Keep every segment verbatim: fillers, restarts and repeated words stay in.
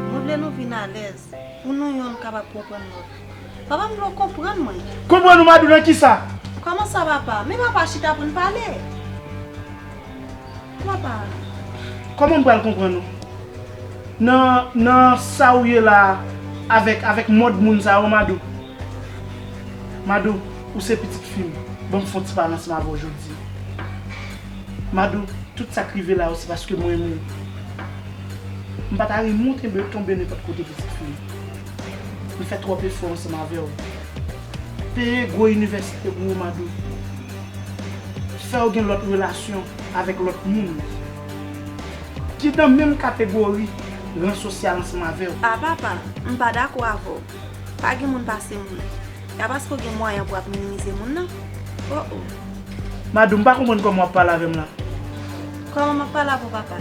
Mwen vle nou vin alèz, pou nou yonn kapab konprann lòt. Papa, m vle w konprann mwen. Konprann ou, Madou, nan kisa? Kòman sa, papa? Men papa chita pou n pale. Papa. Kòman m pral konprann ou? Nan, nan sa ou ye la, avèk, avèk mòd moun sa yo, Madou. Madou, ou se pitit fi m. Ban m fè yon ti pale ansanm avè w jodi. Madou, tout sa k rive la yo, se paske m renmen w. M pa ta renmen w tonbe, tonbe nenpòt kote, pitit fi m. M fè twòp efò ansanm avè w. Peye gwo inivèsite pou ou, Madou. Fè w gen lòt relasyon avèk lòt moun ki nan menm kategori ran sosyal ansanm avè w. A papa, m pa dakò avè w. Pa gen moun pase moun. E pa paske w gen mwayen pou w ap minimize moun nan. O o. Madou, m pa konprann kòman w ap pale avè m la. Kòman m ap pale avè w, papa?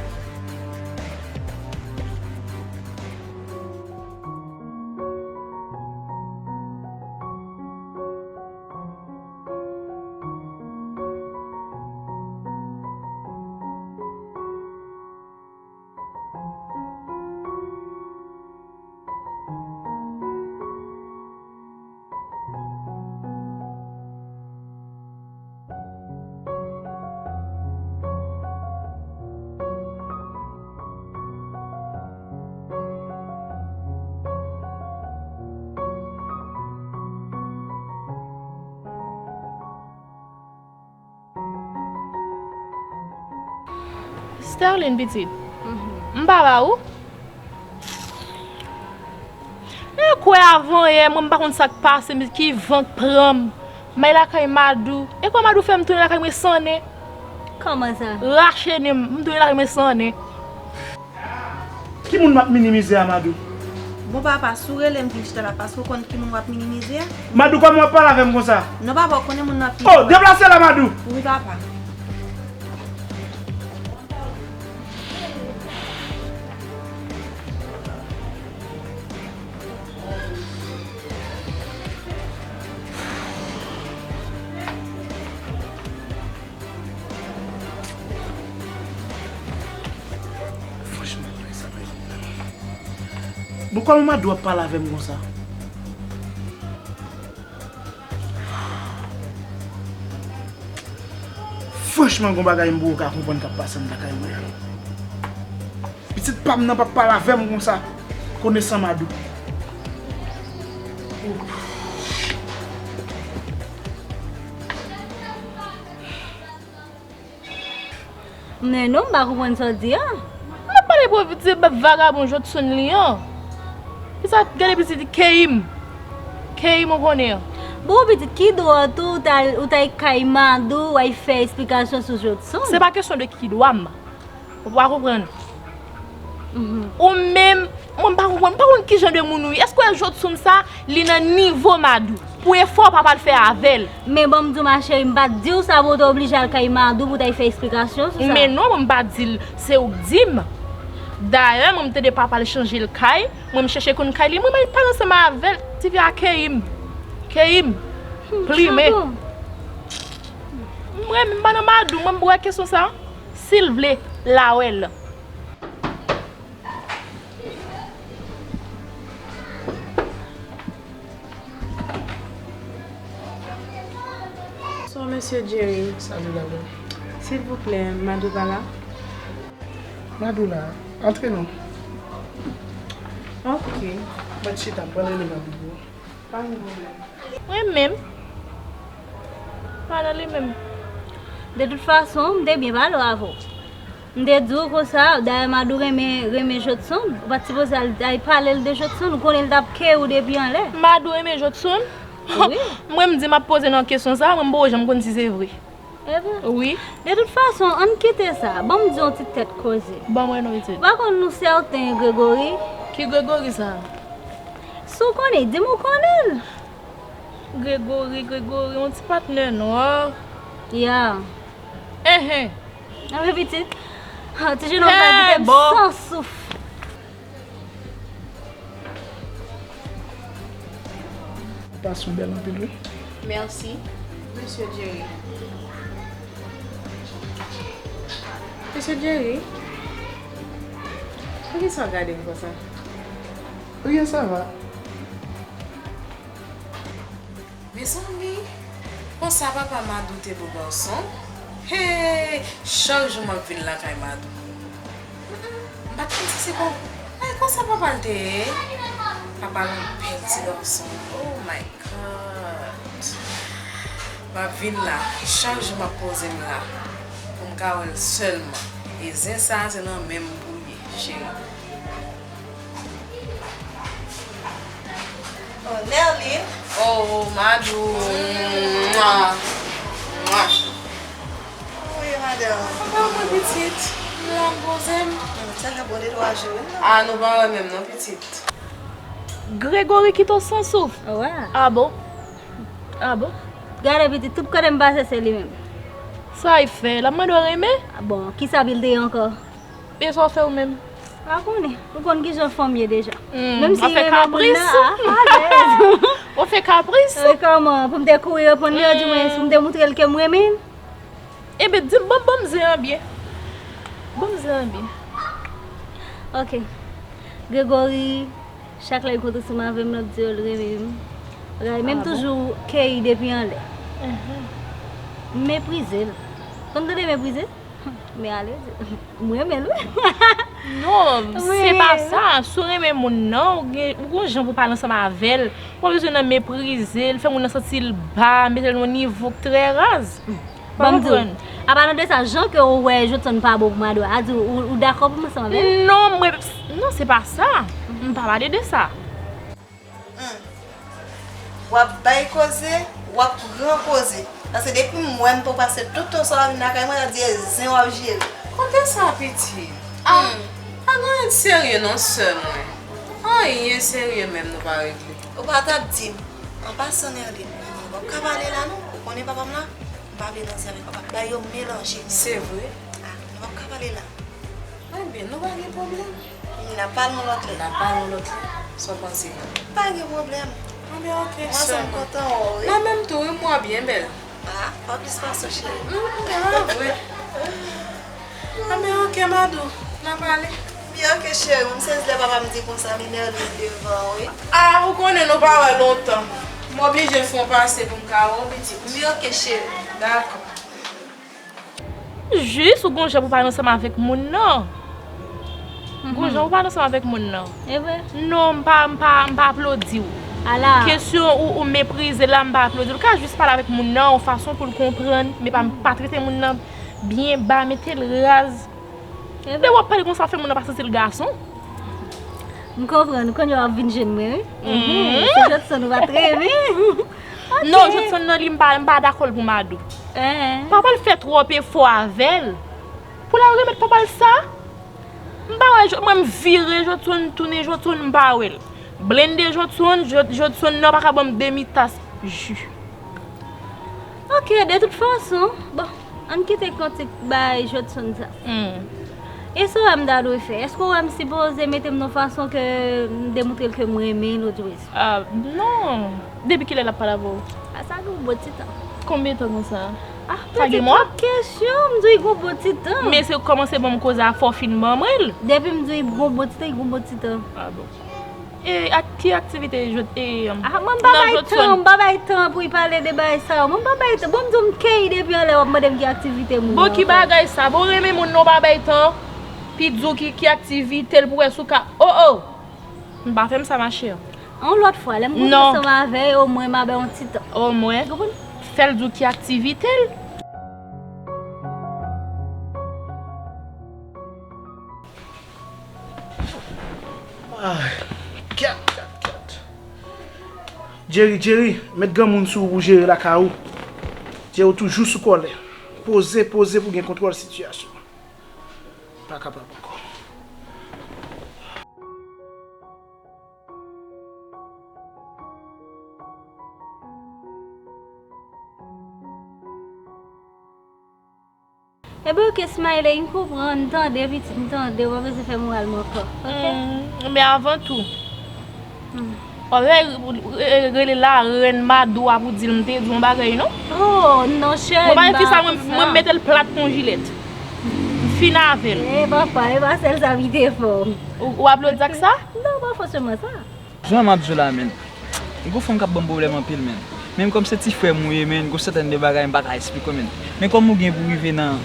Sterline, pitit, m pa ba ou. E kwè avan yè, mwen m pa konn sa k pase, men ki van k pran m. M al lakay Madou. E kwè Madou fè m tounen lakay mwen san nen. Kòman sa? Rache nen m, m tounen lakay mwen san nen. Ki moun m ap minimize a, Madou? Bon, papa, si w rele m vin chita la, paske w konn ki moun w ap minimize a? Madou, kòman w ap pale avè m konsa? Non, papa, w konnen moun m ap... Oh, deplase la, Madou! Wi, papa. Franchman, bagay sa pa evident. Bon, kòman Madou ap pale avè m konsa? Franchman, gon bagay m poko ka konprann k ap pase anndan kay mwen an. Pitit pa m nan p ap pale avè m konsa, konesan Madou. Men non, m pa konprann sa w di a. M ap pale pou pitit vagabon Jodson li an. Kisa, gade pitit Keyim. Keyim ou konnen an. Bon, pitit, ki dwa w tou, ou t al, ou t al kay Madou, w al fè esplikasyon sou Jodson? Se pa kesyon de ki dwa m. Ou pa konprann. Ou menm, mwen m pa konprann, m pa konn ki jan de moun ou ye. Èske w wè Jodson sa, li nan nivo Madou? Pou efò papa l fè avè l. Men bon, m di w, ma chérie, m pa t di w sa pou w te oblije al kay Madou pou w t al fè esplikasyon sou sa. Men non, mwen m pa di l, se ou k di m. Dayè, mwen m tande papa l chanje l kay, mwen m chèche konn kay li, mwen m al pale ansanm avè l, ti fi a Keyim. Keyim, plimen. Mwen, m pa nan Madou, mwen m wè kesyon sa. Si l vle, l a wè l. Bonsoir, mesye Jerry. Salut, Lalo. Silvouplè, Madou pa la? Madou la. Antre non. Ok. Mèt chita, m pral rele Madou pou ou. Pa gen pwoblèm. Mwen menm. Pa nan li menm. De tout fason, m te byen pale w avè w. M te di w konsa, dayè Madou renmen, renmen Jodson. Ou pa t sipoze al, al pale l de Jodson. Ou konnen l t ap keri w depi anlè. Madou renmen Jodson? Wi. Mwen m di m ap poze nan kesyon sa, mwen m poko janm konn si se vre. Epi, wi. De tout fason, ann kite sa. Ban m di yon ti tèt koze. Ban mwen non, pitit. Ou pa konn nou sèten Gregory? Ki Gregory sa? Si w konnen, di m ou konnen l. Gregory, Gregory, yon ti patnè nwa. Ya. Enhen. Anben pitit. Ha, ti jenòm sa kite m san souf. Ou pase yon bèl anpil, wi. Mèsi, mesye Jerry. Mesye Jerry, poukisa w gade m konsa? Rien, ça va. Mezanmi, konsa papa Madou te bo gason? Hey, chak jou m ap vin lakay Madou. Mm, mm, m pa t konn si se kon, ay, konsa papa l te ye. Papa l yon bèl ti gason. Oh my God. M ap vin la, chak jou m ap poze m la pou m ka wè l sèlman. E zen sa a se nan men m pou l ye, cheri. Oh, Nerline. Oh, Madou. Mwa. Mwa. Wi, madanm. Anba mwen, pitit. M la, m poze m. Hmm, sa fè bon de twa jou, wi, non? Ah, nou pa wè menm, non, pitit. Gregory kite w san souf. Wi. Ah bon? Ah bon? Gade, pitit, tout kote m pase, se li menm. Sa y fè? L ap mande w renmen? Ah bon, kisa pi l te ye ankò? E sa w fè w menm? Pa konnen. Ou konn kijan fanm ye deja. Hmm, menm si w ap fè kapris. W ap fè kapris. E kòman? Pou m te kouri reponn li, di mwen, pou m te moutre l ke m renmen l? Ebyen, di m, ban, ban m zen an byen. Ban m zen an byen. Ok. Gregory, chak lè l kontre ansanm avè m, l ap di l renmen m. Bagay, men m toujou keyi depi anlè. M meprize l. Konn tande meprize? Men ale, m renmen l, wi. Non, se pa sa. Si w renmen moun nan, ou gen, ou gon jan pou pale ansanm avè l. Ou pa bezwen nan meprize l, fè moun nan santi l ba, mete l nan yon nivo k trè raz. Ban m di w, apa nan de sa, jan ke ou wè Jodson pa bon pou Madou a, a di w, ou, ou dakò pou m ansanm avè l? Non, mwen, non, se pa sa. M pa pale de sa. Hmm. W ap bay koze, w ap pran koze. Paske depi m wè m pou pase tout tan sa w ap vin lakay mwen, sa di e zen w ap jere. Kote sa, pitit? Ah, hmm. Pa gen anyen de serye non, sè mwen. Anyen serye menm nou pa regle. Ou pa t ap di m, an pasan, Nerline, w ap ka pale la non. Ou konnen papa m la? M pa vle danse avèk papa m. Bagay yo melanje. Se vre? Ah, nou p ap ka pale la. Ebyen, nou pa gen pwoblèm. N ap pale yon lòt lè. N ap pale yon lòt lè. Sa w panse? Pa gen pwoblèm. Anben, ok, sè mwen. Mwen kontan wè w, wi. Mwen menm tou, wi, m wè w byen bèl. Ah, pa plis pase w, cheri. Mm, se pa vre. Anben, ok, Madou, n a pale. Byen, ok, cheri, mwen m sezi lè papa m di konsa, men Nerline devan, wi. Ah, ou konnen nou pa wè lontan. M oblije fè yon pase pou m ka wè w, pitit. Byen, ok, cheri. Dakò. Jis ou gon jan pou pale ansanm avèk moun nan. Gon jan pou pale ansanm avèk moun nan. E vre? Non, m pa, m pa, m pa aplodi w. Ala. Kesyon ou, ou meprize la, m pa aplodi w. Ou ka jis pale avèk moun nan yon fason pou l konprann, men pa, pa trete moun nan byen ba, mete l raz. E vre. Lè w ap pale konsa, fè moun nan pa santi l gason. M konprann, kounye a w ap vin jwenn mwen, wi. Mhm. Se Jodson ou pa t renmen. Ok. Non, Jodson nan li, m pa, m pa dakò l pou Madou. Eh. Papa l fè twòp efò avè l. Pou l al remèt papa l sa? M pa wè, Jo-, mwen m vire Jodson, tounen Jodson, m pa wè l. Blende Jodson, Jo-, Jodson nan pa ka ban m demi tas ji. Ok, de tout fason, bon, ann kite kantik bay Jodson sa. Hmm. E sa w wè m ta dwe fè? Èske w wè m sipoze mete m nan fason ke m demoutre l ke m renmen l, ou di w? Ah, non. Depi kilè l ap pale avè w? Ah, sa gen yon bon ti tan. Konbyen tan konsa? Ah, sa gen mwa? Pitit, twòp kesyon, m di w gon bon ti tan. Men se kòmanse ban m koze a, fò w fin ban mwen l. Depi m di w gon bon ti tan, gon bon ti tan. Ah bon. E ak ki aktivite jwèt e, ah, mwen m pa bay tan, m pa bay tan pou y pale de bagay sa yo. Mwen m pa bay tan. Bon, m di w m keyi depi anlè w ap mande m ki aktivite moun yo. Bon, ki bagay sa? Bon, renmen moun nan w pa bay tan. Pi di w ki, ki aktivite l pou wè si w ka. Oh, oh! M pa fè m sa, machè. Yon lòt fwa, lè m kontre ansanm avè l, omwen m a bay yon ti tan. Omwen. Ou konprann? Fè l di w ki aktivite l. Ay, kyat, kyat, kyat. Jerry, Jerry, met granmoun sou ou pou jere lakay ou. Jerry, ou toujou sou kòlè. Poze, poze pou gen kontwòl sitiyasyon an. Pa kapab ankò. Ebyen, oke, Smiley, m konprann, m tande, pitit, m tande, ou pa bezwen fè moral mwen ankò, oke? Hmm, men avan tou, hmm, w ap re-, re-, rele larèn Madou a pou di l m te di w yon bagay, non? Oh, non, cheri, m pa gen fi sa, mwen, mwen mete l plat kon jilèt. M fin avè l. Eh, papa, e pa sèl sa ki te fò. Ou, ou aplodi ak sa? Non, pa fòseman sa. Jan m ap di w la, menn, gon fanm k ap ban m pwoblèm anpil, menn. Menm kòm se ti frè m ou ye, menn, gon sètèn de bagay m pa ka esplike w, menn. Men kòm ou gen pou rive nan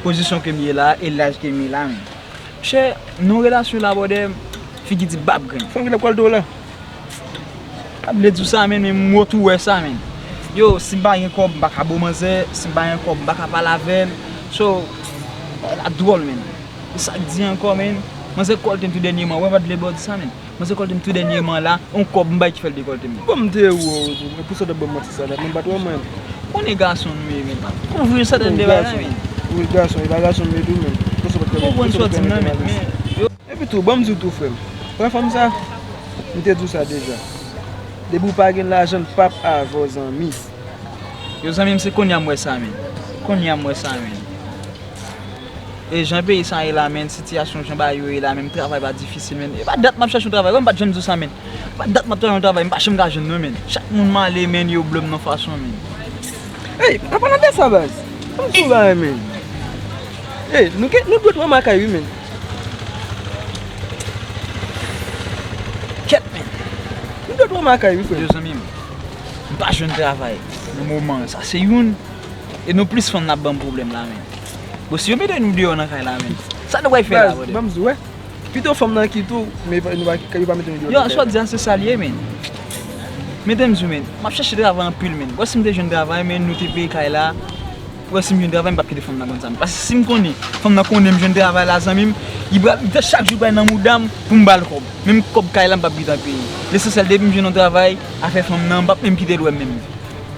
pozisyon ke m ye la, e laj ke m ye la, menn. Monchè, nan yon relasyon la, brother, figi di bab grenn. Fanm ki t ap kòlte w la. Pa vle di w sa, menn, men m wè tou wè sa, menn. Yo, si m pa gen kòb, m pa ka ba w manzè. Si m pa gen kòb, m pa ka pale avè l. So, bagay la dwòl, menn. E sa k di ankò, menn. Manzè kòlte m tou dènyèman. Wè, m pa t vle ba w di sa, menn. Manzè kòlte m tou dènyèman la, yon kòb m bay ki fè l te kòlte m. Bon, m te wè w tou, men pou sa w t ap ban m manti sa la, men m pa t wè w, menn. Konnen gason nou ye, menn. Kouvri sa tande bagay la, menn. Wi, gason, e pa gason m ye tou, menn. Pou sa w pa t konprann sa w di m nan, menn. Epi tou, ban m di w tou, frè m. Wè fanm sa, m te di w sa deja. Depi w pa gen lajan, l p ap avè w, zanmi. Yo, zanmi m, se kounye a m wè sa, menn. Kounye a m wè sa, menn. E jan peyi sa ye la, menn, sitiyasyon jan bagay yo ye la, menm travay pa difisil, menn. E pa dat m ap chache yon travay, wè, m pa t janm di w sa, menn. E pa dat m ap chache yon travay, m pa janm ka jwenn, non, menn. Chak moun m ale, menn, yo blo m nan fason, menn. Ey, an palan de sa, baz, ban m di w bagay, menn. Ey, nou gen, nou dwe twa makay, wi, menn. Kèt, menn. Nou dwe twa makay, wi, frè. Yo, zanmi m, m pa jwenn travay nan moman sa. Se youn. E nou plis fanm n ap ban m pwoblèm la, menn. Bon, si yo mete nou deyò nan kay la, menn, sa nou pral fè la, brother? Baz, ban m di w, wè. Pito fanm nan kite w, men pa, nou pa, yo pa mete nou deyò nan kay la. Yo, sa w di a, se sa l ye, menn. Mete m di w, menn, m ap chache travay anpil, menn. Wè si m te jwenn travay, menn, nou te peye kay la. Wè si m jwenn travay, m p ap kite fanm nan konn sa, menn. Paske si m konnen, fanm nan konnen m jwenn travay la, zanmi m, li pral, li te chak jou pral nan mouda m pou m ba l kòb. Menm kòb kay la, m p ap gentan peye. Lesansyèl, depi m jwenn yon travay, afè fanm nan, m p ap menm kite l wè m menm.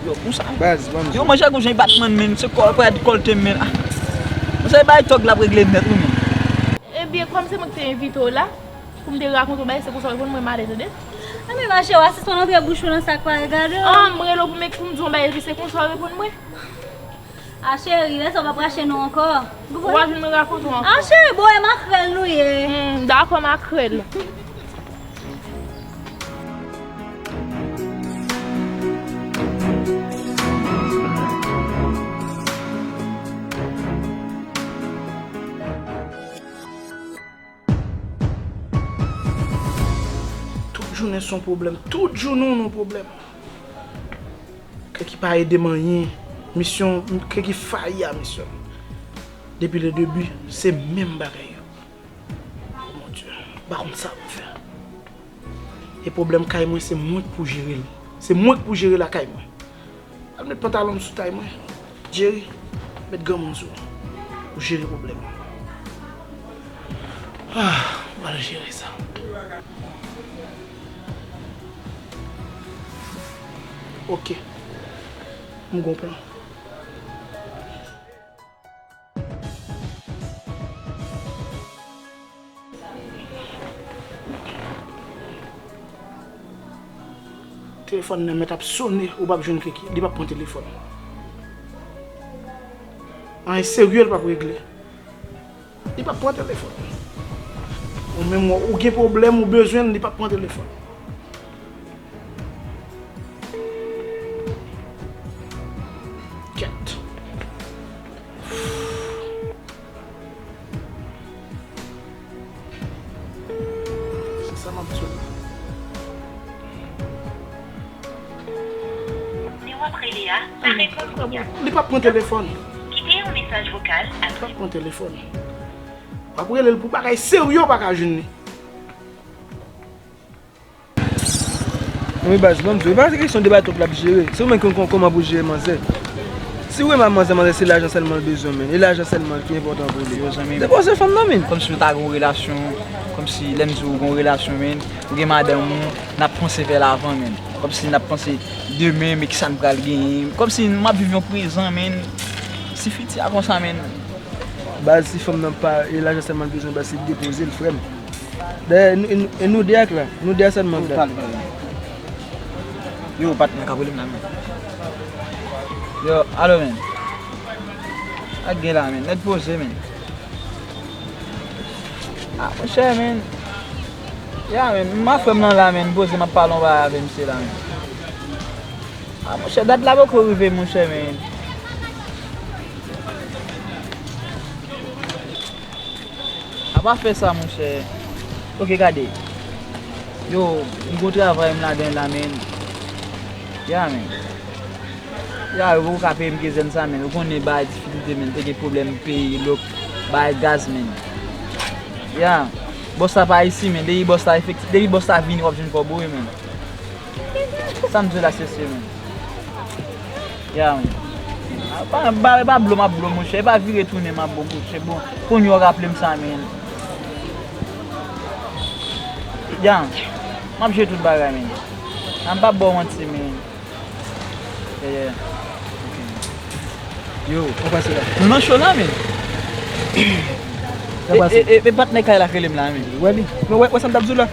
Yo, konsa. Baz, ban m di w. Yo, manje ak yon jan, li pa t mann, menn. Se kò-, kòlèt kòlte m, menn. Ah. Konsa, e bay tòg la ap regle nèt, wi, menn. Ebyen, kòm se mwen ki te envite w la, pou m te rakonte w bagay, se konsa w reponn mwen, m ale, tande? Anben, machè, w a sispann antre bouch ou nan sa k pa regade w. Ah, m rele w pou m, pou m di w yon bagay, epi se konsa w reponn mwen? Ah, cheri, lè sa w p ap rache nou ankò. Ou pa vin mwen rakonte w ankò. Ah, cheri, bon, e makrèl nou ye. Hmm, dakò, makrèl. Tout jounen se yon pwoblèm. Tout jounen w nan pwoblèm. Kè ki pa ede m anyen. Misyon, kè ki fayi a misyon. Depi le debi, se menm bagay yo. Oh mon Dieu, m pa konn sa pou m fè. E pwoblèm kay mwen, se mwen k pou jere l. Se mwen k pou jere lakay mwen. Al met pantalon m sou tay mwen. Jerry, met granmoun sou ou. Ou jere pwoblèm. Ah, m al jere sa. Oke. M gon plan. Telefòn nan mèt ap sone, ou p ap jwenn Kiki. Li p ap pran telefòn. Anyen serye l p ap regle. Li p ap pran telefòn. Ou menm, ou gen pwoblèm, ou bezwen l, li p ap pran telefòn. Kèt. Se sa m ap di w la. Nimewo w ap rele a pa reponn kounye a. Li p ap pran telefòn. Kite yon mesaj vokal apre. Li p ap pran telefòn. W ap rele l pou bagay serye, w pa ka jwenn li. Wi, baz, ban m di w, e pa se kesyon de batòk l ap jere. Se ou menm ki konn kòman pou jere manzè. Si w renmen manzè, manzè se lajan sèlman l bezwen, men. E lajan sèlman ki enpòtan pou li. Yo, zanmi m. Depoze fanm nan, men. Kòmsi nou ta gen yon relasyon, kòmsi lè m di w gen yon relasyon, men, ou gen madanm ou, n ap panse vè lavan, men. Kòmsi n ap panse demen, men kisa n pral genyen. Kòmsi m ap viv yon prezan, men. Si fiti a konsa, men. Baz, si fanm nan pa, e lajan sèlman l bezwen, baz, se depoze l, frè m. Dayè, e nou, e nou, e nou de a k la. Nou de a sèlman k la. Yo, patnè, k ap rele m la, men. Yo, alo, men. Sa k gen la, men? Nèg poze, men. Ah, monchè, men. Ya, men. M a frè m nan la, men. M poze, m ap pale yon bagay avè misye la, men. Ah, monchè, dat la poko rive, monchè, men. A pa fè sa, monchè. Ok, gade. Yo, m gon travay m ladan la, men. Ya, men. Ya, yo poko ka peye m kezèn sa, men. Ou konnen bagay difikilte, men. Te gen pwoblèm peye lòk bagay gaz, men. Ya. Bòs la pa isi, men. Depi bòs la efektif, depi bòs la vini, w ap jwenn kòb ou, wi, men. Sa m di w la, se se, men. Ya, men. A, pa, pa, pa blo m ap blo, monchè. E pa vire tounen m ap blo, monchè. Bon, kounye a w raple m sa, men. Ya, m ap jere tout bagay, men. A, m p ap ba w manti, men. Yeah, yeah. Yo, ou pase la? Nou nan cho la, men. Sa pase? E, e, e, e patnè kay la k rele m la, men. Wè li. Men wè, wè sa m t ap di w la.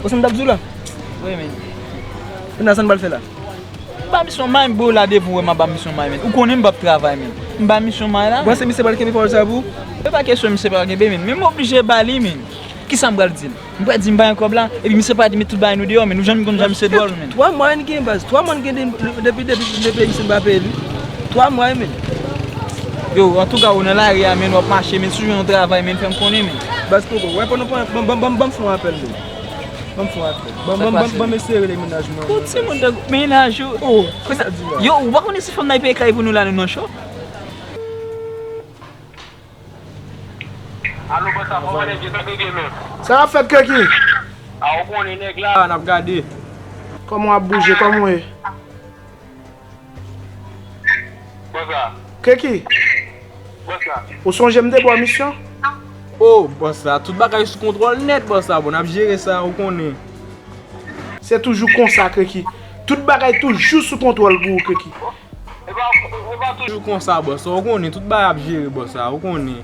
Wè sa m t ap di w la. Wi, men. Kounye a sa n pral fè la? M ba misyon may, bro, la depi w wè m ap ba misyon may, men. Ou konnen m p ap travay, men. M ba misyon may la, men. Ou panse misye pral kenbe pawòl sa pou ou? E pa kesyon misye pral kenbe, men. Men m oblije ba li, men. Kisa m pral di l? M pral di m pa gen kòb la, epi misye pral di, "Met tout bagay nou deyò, men." Nou janm konn jan misye dwòl, men. Twa mwa n gen, baz. Twa mwa n gen de, depi, depi, depi misye n pa peye li. Twa mwa, men. Yo, antouka, ou nan lari a, men, w ap mache, men, si w jwenn yon travay, men, fè m konnen, men. Baz, poko. Wè, pandan, ban, ban, ban, ban m fè yon apèl, men. Ban m fè yon apèl. Ban, ban, ban, ban m eseye rele mennaj mwen. Pou timoun de mennaj ou. Oh, kisa di la? Yo, ou pa konnen si fanm nan peye kay pou nou la, nou nan cho? Alo, bòs la, kòman nèg yo, sa k gen menm? Sa k ap fèt, Kreki? A, ou konnen nèg la, n ap gade. Kòman w ap bouje? Kòman w ye? Bòs la. Kreki? Bòs la. Ou sonje m te ba w misyon? O, bòs la, tout bagay sou kontwòl nèt, bòs la. Bon, n ap jere sa, ou konnen. Se toujou konsa, Kreki. Tout bagay toujou sou kontwòl pou ou, Kreki. E pa, e pa toujou konsa, bòs. Ou konnen, tout bagay ap jere, bòs la, ou konnen.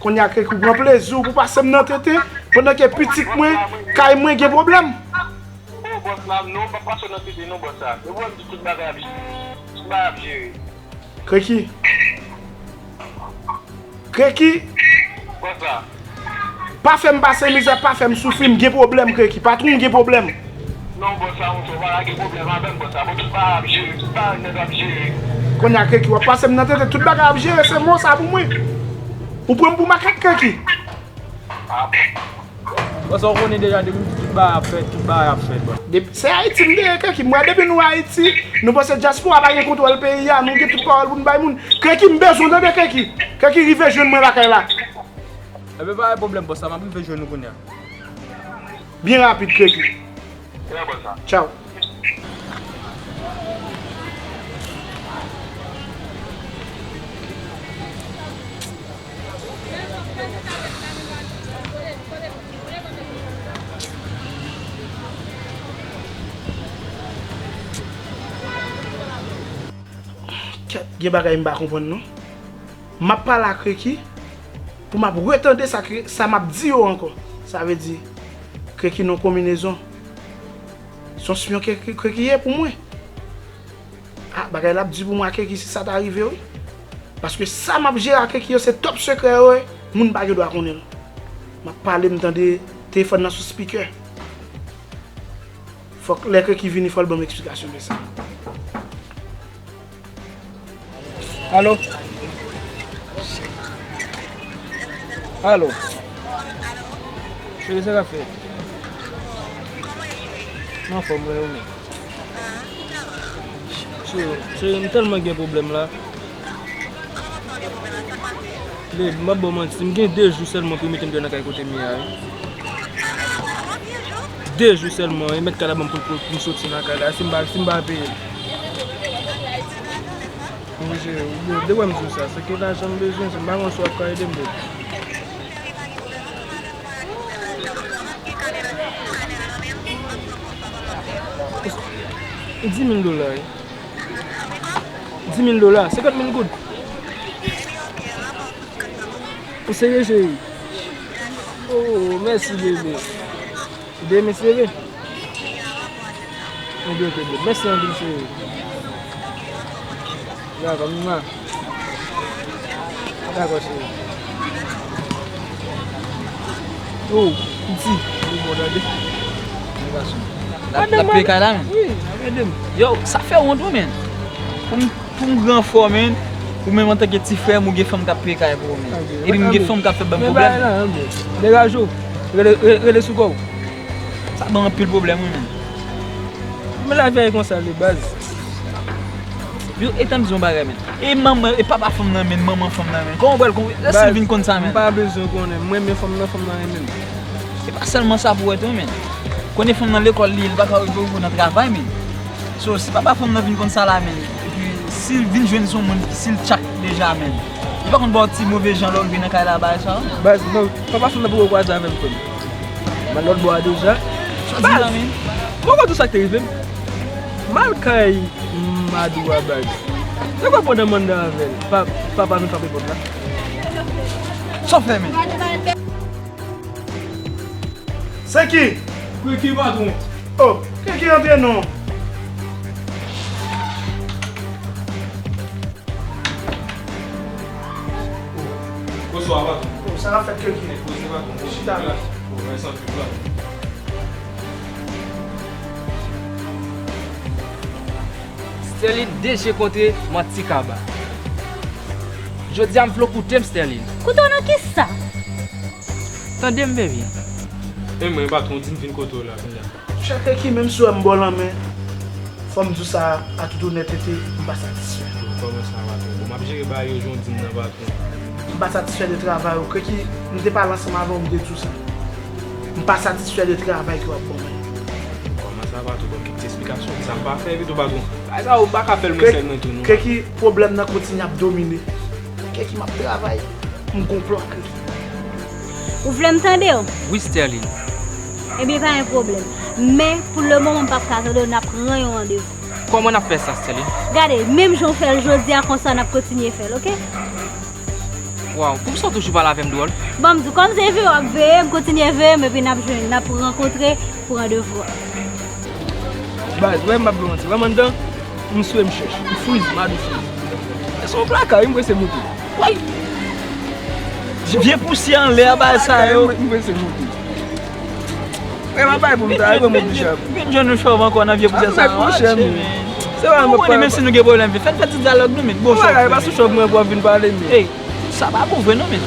Kounye a, Kreki, ou pran plezi w pou pase m nan tenten, pandan ke pitit mwen, kay mwen gen pwoblèm. O, bòs la, non, m p ap pase w nan tenten, non, bòs la. E mwen m di tout bagay ap jere. Tout bagay ap jere. Kreki. Kreki. Bòs la. Pa fè m pase mizè, pa fè m soufri, m gen pwoblèm, Kreki. Patwon, m gen pwoblèm. Non, bòs la, monchè, ou pa lage pwoblèm avè m, bòs la. Bon, tout bagay ap jere, tout bagay nèt ap jere. Kounye a, Kreki, w ap pase m nan tenten, tout bagay ap jere, se mo sa pou mwen. Ou pran m pou makak, Kreki. A, bon. Bòs, ou konnen deja, depi m di tout bagay ap fèt, tout bagay ap fèt, bòs. Depi, se Ayiti m te ye, Kreki. M wè depi nou Ayiti, nou panse dyaspora pa gen kontwòl peyi a, nou gen tout pawòl pou n bay moun. Kreki, m bezwen w tande, Kreki. Kreki, rive jwenn mwen lakay la. Enben, pa gen pwoblèm, bòs, sa m ap rive jwenn ou kounye a. Byen rapid, Kreki. Tchaw. Kèt, gen bagay m pa konprann non. M ap pale a Kreki, pou m ap retande sa, sa m ap di yo ankò. Sa vle di, Kreki nan konminezon. Se yon spyon Kreki, Kreki ye pou mwen. Ah, bagay la ap di pou mwen a Kreki si sa ta rive, wi. Paske sa m ap jere a Kreki yo, se top sekrè yo, wi. Moun pa gen dwa konnen l. M ap pale, m tande telefòn nan sou speaker. Fòk lè Kreki vini, fò l ban m eksplikasyon de sa. Alo? Alo? Cheri, sa k ap fèt? M anfòm, mwen, ou menm? Cheri, cheri, m tèlman gen pwoblèm la. Babe, m p ap ba w manti, m gen de jou sèlman pou yo mete m deyò nan kay kote m ye a, wi. De jou sèlman, e mèt kay la ban m pou, pou, pou m soti nan kay la, si m pa, si m pa peye l. Wi, cheri, yo, de wè m di w sa, se ke lajan m bezwen, se m pa konn si w ap ka ede m, babe. Dis mil dola, wi. Dis mil dola, senkant mil goud. Ou serye, cheri? Oh, mèsi, bebe. Demen serye? Ebyen, ok, bebe. Mèsi anpil, cheri. Dakò, mwa. Dakò, cheri. Oh, piti. Li bon, tande. Li gason. L ap, l ap peye kay la, menm? Wi, l ap ede m. Yo, sa fè wont, wi, menm. Pou m, pou m gran frè w, menm, ou menm antanke ti frè m, ou gen fanm k ap peye kay pou ou, menm. Epi m gen fanm k ap fè ban m pwoblèm. Degaje w. Rele, rele, rele sou kò w. Sa ban anpil pwoblèm, wi, menm. Men lavi a e konsa l ye, baz. Yo, e tann di yon bagay, menm. E manman, e papa fanm nan, menm, manman fanm nan, menm. Kòman w pral konn, lè si l vin konn sa, menm? M pa bezwen konnen. M renmen fanm nan, fanm nan renmen m. E pa sèlman sa pou wè tou, menm. Konnen fanm nan lekòl li ye, li pa ka okipe w nan travay, menm. So, si papa fanm nan vin konn sa la, menm, epi si l vin jwenn se yon moun, si l tchak deja, menm, li pa konn ba w ti move jan lè w rive nan kay la, bagay sa yo? Baz, non, papa fanm nan poko kwaze avè m, frè m. M al lòt bò a deja. Sa w di la, menm? Poko tout sa k te rive m. M al kay Madou a, baz. Se kwa pandan m anndan avè l? Pa, papa vin frape pòt la. Sa w fè, menm? Se ki? Kreki, patwon. Oh, Kreki, antre non. Bonswa, patwon. Oh, sa k ap fèt, Kreki? Poze, patwon. Chita la. Oh, mèsi anpil, patwon. Sterline deje kontre manti kaba. Jodi a m vle w koute m, Sterline. Koute w nan kisa? Tande m, baby. E mwen, patwon, di m vin kote w la, kounye a. Chak ki menm si w wè m ba w lanmen, fò m di w sa a tout onètete, m pa satisfè. Kòman sa, patwon? Bon, m ap jere bagay yo jan w di m nan, patwon. M pa satisfè de travay ou. Kreki, m te pale ansanm avè w, m te di w sa. M pa satisfè de travay ke w ap ban mwen. Kòman sa, patwon? Ban m kèk ti esplikasyon. Sa m pa fè, pito, patwon. Bagay sa, ou pa ka fè l mwen sèl mwen tou, non. Kreki, pwoblèm nan kontinye ap domine. Kreki, m ap travay. M gon plan, Kreki. Ou vle m tande w? Wi, Sterline. Ebyen, pa gen pwoblèm. Men, pou lemoman, m p ap ka tande w, n ap pran yon randevou. Kòman n ap fè sa, Sterline? Gade, menm jan w fè l jodi a, konsa n ap kontinye fè l, oke? Waw, poukisa w toujou pale avè m dwòl? Bon, m di w, kòm se veye w ap veye m, kontinye veye m, epi n ap jwenn, n ap rankontre pou randevou a. Baz, wè m p ap ba w manti, wè m anndan, m swe, m chèch, m friz, m ap friz. Se yon plaka, wi, m prese moute. Woy! Vye pousyè anlè a, bagay sa yo. M prese moute. E pa bay pou m ta, e pou m di chèf. Vin jwenn yon chòv ankò nan vye pousyè sa yo. Monchè, men. Se pa mwen. Ou konnen, menm si nou gen pwoblèm, fè n fè ti dyalòg nou, men. Bon, chòv, men. Ou pa sou chòv mwen pou w ap vin pale, men. Ey, sa pa bon vre, non, men.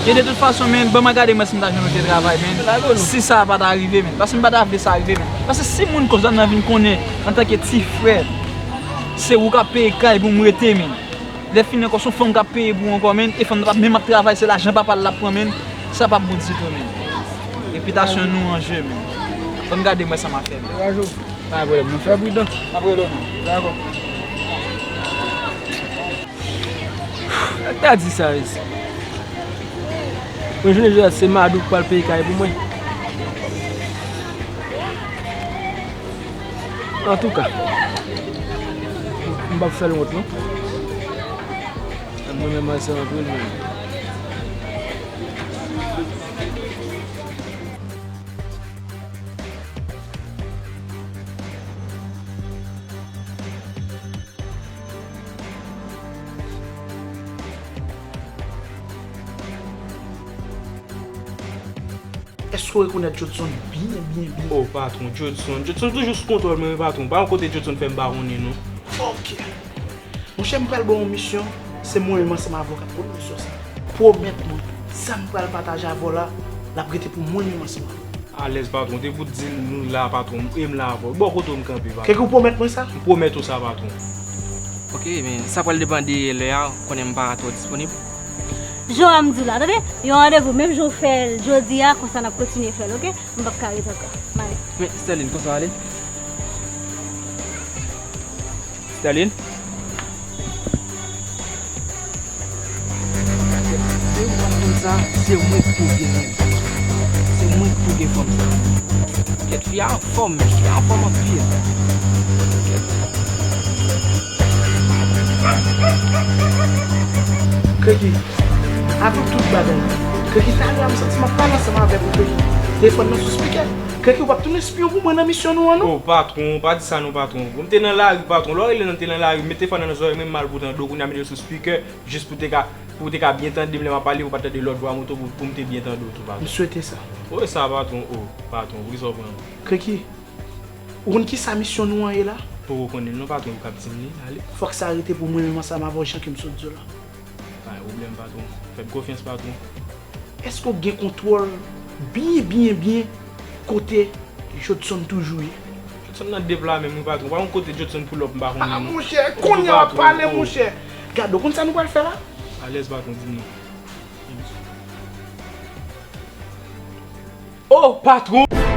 E de tout fason, men, ban m gade mwen si m ta jwenn yon travay, men. Si sa pa ta rive, men. Paske m pa ta vle sa rive, men. Paske si moun konsa nan vin konnen, antanke ti frè, se ou k ap peye kay pou m rete, men. Lè fini ankò, se yon fanm k ap peye pou ou ankò, men, e fanm nan p ap menm ap travay, se lajan papa l l ap pran, men, sa p ap bon ditou, men. Repitasyon nou an je, men. Ban m gade mwen sa m a fè, men. Degaje w. Pa gen pwoblèm, non. Fè pridan. M ap rele w, non. Dakò. Sa k ta di sa, isit? Mwen, jounen jodi a, se Madou k pral peye kay pou mwen. Antouka, m p ap fè l wont, non. Mwen menm, al se antre l menm. Èske w rekonèt Jodson byen, byen, byen? Oh, patwon, Jodson. Jodson toujou sou kontwòl mwen, wi, patwon. Pa yon kote Jodson fè m pa konnen, non. Ok. Monchè, m pral ba w yon misyon. Se mwen menm ansanm avè w k ap konn misyon sa a. Pwomèt mwen, sa m pral pataje avè w la, l ap rete pou mwen menm ansanm avè w. Alèz, patwon. Depi w di l nou la, patwon, e m la avè w. Bò kote w m kanpe, patwon. Kèk ou pwomèt mwen sa? M pwomèt ou sa, patwon. Ok, men sa pral depann de lè a, konnen m pa twò disponib. Jan m di w la, tande? Yon randevou, menm jan w fè l jodi a, konsa n ap kontinye fè l, ok? M p ap ka ret ankò. M ale. Men, Sterline, konsa w ale? Sterline? Se ou pa konn sa, se mwen ki pou gen fanm sa. Se mwen ki pou gen fanm sa. Kèt, fi a anfòm, fi a anfòm anpil. Kèt. Kreki, avèk tout bagay, Kreki, talè a m santi m ap pale ansanm avèk ou, Kreki. Telefòn nan sou spikè. Kreki, ou p ap tounen espyon pou mwen nan misyon nou an, non? Oh, patwon, pa di sa non, patwon. Bon, m te nan lari, patwon. Lè w rele nan, te nan lari, mete fò nan zòrèy mwen, m al pote an do, kounye a mete l sou spikè, jis pou te ka, pou te ka byen tande m lè m ap pale, pou pa tande lòt vwa moto, pou, pou m te byen tande w tou, patwon. M swete sa. Ou wè sa, patwon, oh, patwon, poukisa w pran m? Kreki, ou konn ki sa misyon nou an ye la? Poko konnen l non, patwon, ou kab di m li, ale. Fòk sa rete pou mwen menm ansanm avè w, jan ke m sot di w la. Pa gen pwoblèm, patwon. Fè m konfyans, patwon. Èske w gen kontwòl byen, byen, byen kote Jodson toujou ye? Jodson nan de pla menm wi, patwon. Pa yon kote Jodson pull up m pa konnen non. Ah, monchè, kounye a w ap pale, monchè. Gade, w konn sa nou pral fè la? Alèz, patwon, di m non. Oh, patwon!